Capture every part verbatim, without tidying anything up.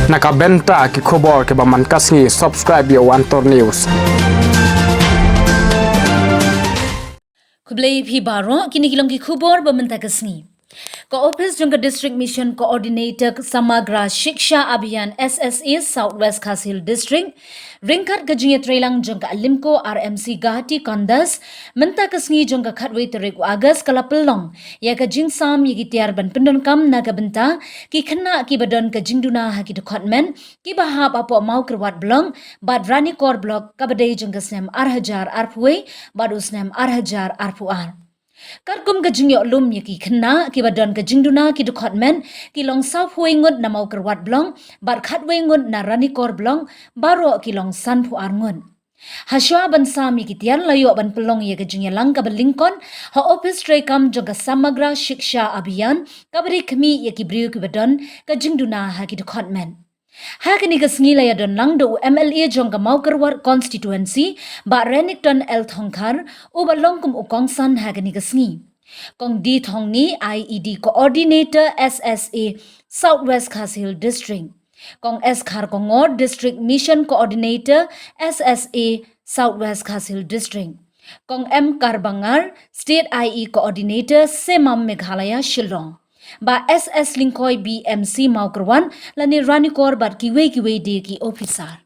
Na ka bynta ki khubor kiba man ka sngi, subscribe ïa u Antor News. Khublei phi baroh, kine ki long ki khubor ba mynta ka sngi. Ka ophis jong ka District Mission Coordinator Samagra Shiksha Abhiyan S S A South West Khasi Hills District, ryngkat ka jingïatreilang jong ka Alimco R M C Guwahati Kondas, mynta ka sngi jong ka khatwei tarik u August ka la pynlong ïa ka jingsam ïa ki tiar ban pyndonkam na ka bynta ki khynnah kiba don ka jingduna ha ki dkhot met kiba hap hapoh Mawkyrwat Block bad Ranikor Block kaba dei jong ka snem ar hajar arphew wei bad u snem ar hajar arphew ar. Katkum ka jingïoh lum ïa ki khynnah kiba don ka jingduna ki dkhot met, ki long sawphew wei ngut na Mawkyrwat Block bad khatwei ngut na Ranikor Block, baroh ki long sanphew ar ngut. Hashwa ban sam ïa ki tiar, la ïoh ban pynlong ïa ka jingïalang kaba lyngkot ha ophis treikam jong ka Samagra Shiksha Abhiyan kaba dei khmih ïa ki briew kiba don ka jingduna ha ki dkhot met. Ha kane ka sngi la ïadon lang da u M L A jong ka Mawkyrwat Constituency, Bah Renikton L Thongkhar, uba long kum u kongsan ha kane ka sngi. Kong D Thongni, I E D Coordinator S S A South West Khasi Hills District. Kong S Kharkongor, District Mission Coordinator S S A South West Khasi Hills District. Kong M Karbangar, State I E Coordinator, Semam Meghalaya Shillong. Bah S S Lyngkhoi, B M C Mawkyrwat lane Ranikor bad kiwei kiwei de ki officer.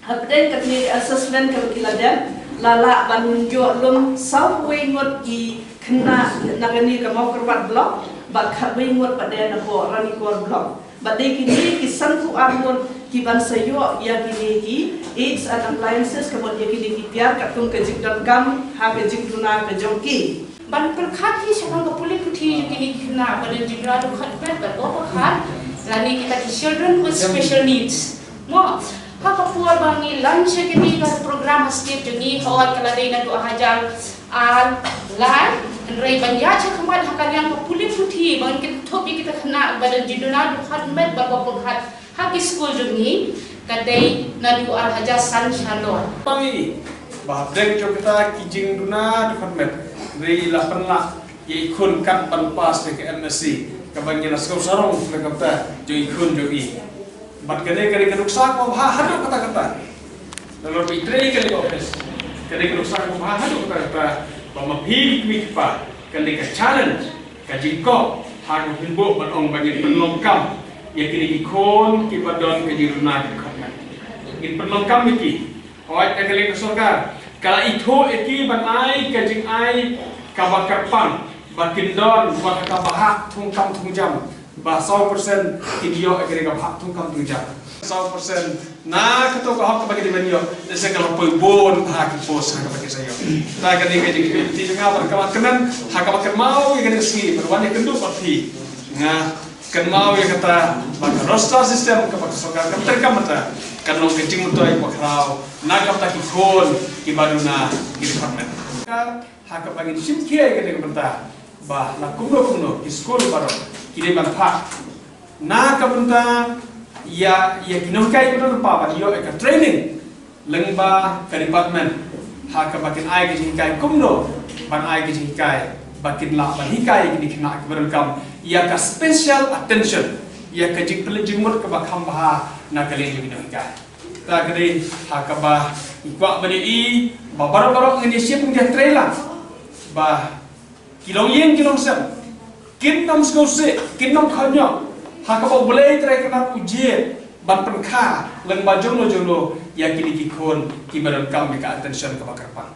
Hapdeng kane ka assessment kaba ki la dep, la lah ban ïoh lum sawphew wei ngut ki khynnah na kane ka Mawkyrwat Block bad khatwei ngut pat de na ka Ranikor Block. Bad dei kine ki sanphew ar ngut ki ban sa ïoh ïa kine ki aids and appliances, ka mut ïa kine ki tiar katkum ka jingdonkam ha ka jingduna ka jong ki. Ban pyrkhat hi shaphang ka pule puthi jong kine ki khynnah ba don jingduna dkhot met bad ba pyrkhat, lane kita ki children with special needs. Mo, ha ka por ba ngi launch ïa kane ka program ha state jong ngi, hooid ka la dei naduh ar hajar ar lai, hynrei ban ïaid shakhmat ha ka liang ka pule puthi ba ngin kynthup ïa kita khynnah ba don jingduna dkhot met bad ba pyrkhat ha ki skul jong ngi, ka dei naduh ar hajar san shalor. Ba ngi, ba hapdeng jong kita ki jingduna dkhot met, ngi la pynlah ïa i khun kat ban pass ïa ka M S C, kaba ngi la sngewsarong na ka bynta jong i khun jong i. Bad kane ka dei ka nuksa kaba bha haduh katta katta. Nalor ba i trei kane ka office, ka dei ka nuksa kaba bha haduh katta katta, ba ma phi ki kmie ki kpa, kane ka challenge, ka jingkop ha ka pynbok ban ong ba ngin pynlong kam ïa kine ki khun kiba don ka jingduna dkhot met. Ngin pynlong kam ïa ki. Hooid, na ka liang ka sorkar ka la ithuh ïa ki ban ai ka jingai kaba kyrpang, ba kin don bad kaba hap thungkam thungjam, ba saw percent kin ïoh ïa kane kaba hap thungkam thungjam. Saw percent na kato ka hok kaba ki dei ban ïoh, lehse ka la poi bun bha ki post ha kaba ki sa ïoh. Te kane ka jingkyrpad jong nga bad ka la kmen ha kaba kynmaw ïa kane ka sngi ban wan ïakynduh bad phi. Nga kynmaw ïa kata ba ka roster system kaba ka sorkar ka treikam mynta kan long ka jingmyntoi ba khraw na ka bynta ki khun kiba duna ki dkhot met. Ha kaba ngin shim khia ïa kane ka bynta ba la kumno kumno ki skul baroh ki dei ban phah na ka bynta ïa, ïa ki nonghikai kiba don lypa ban ïoh ïa ka training lyngba ka department ha kaba kin ai ka jinghikai kumno ban ai ka jinghikai ba kin lah ban hikai ïa kine ki khynnah kiba donkam ïa ka special attention, ïa ka jingpynleit jingmut kaba kham bha na ka liang jong ki nonghikai. Te ka dei ha kaba ngi kwah ban ïohi ba baroh baroh ngin ïa shim, ngin ïa trei lang ba ki longïing ki longsem kin ym sngewsih, kin ym khñiot ha kaba U Blei Trai Kynrad u jied ban pynkha lyngba jongno jongno ïa kine ki khun kiba donkam ïa ka attention kaba kyrpang.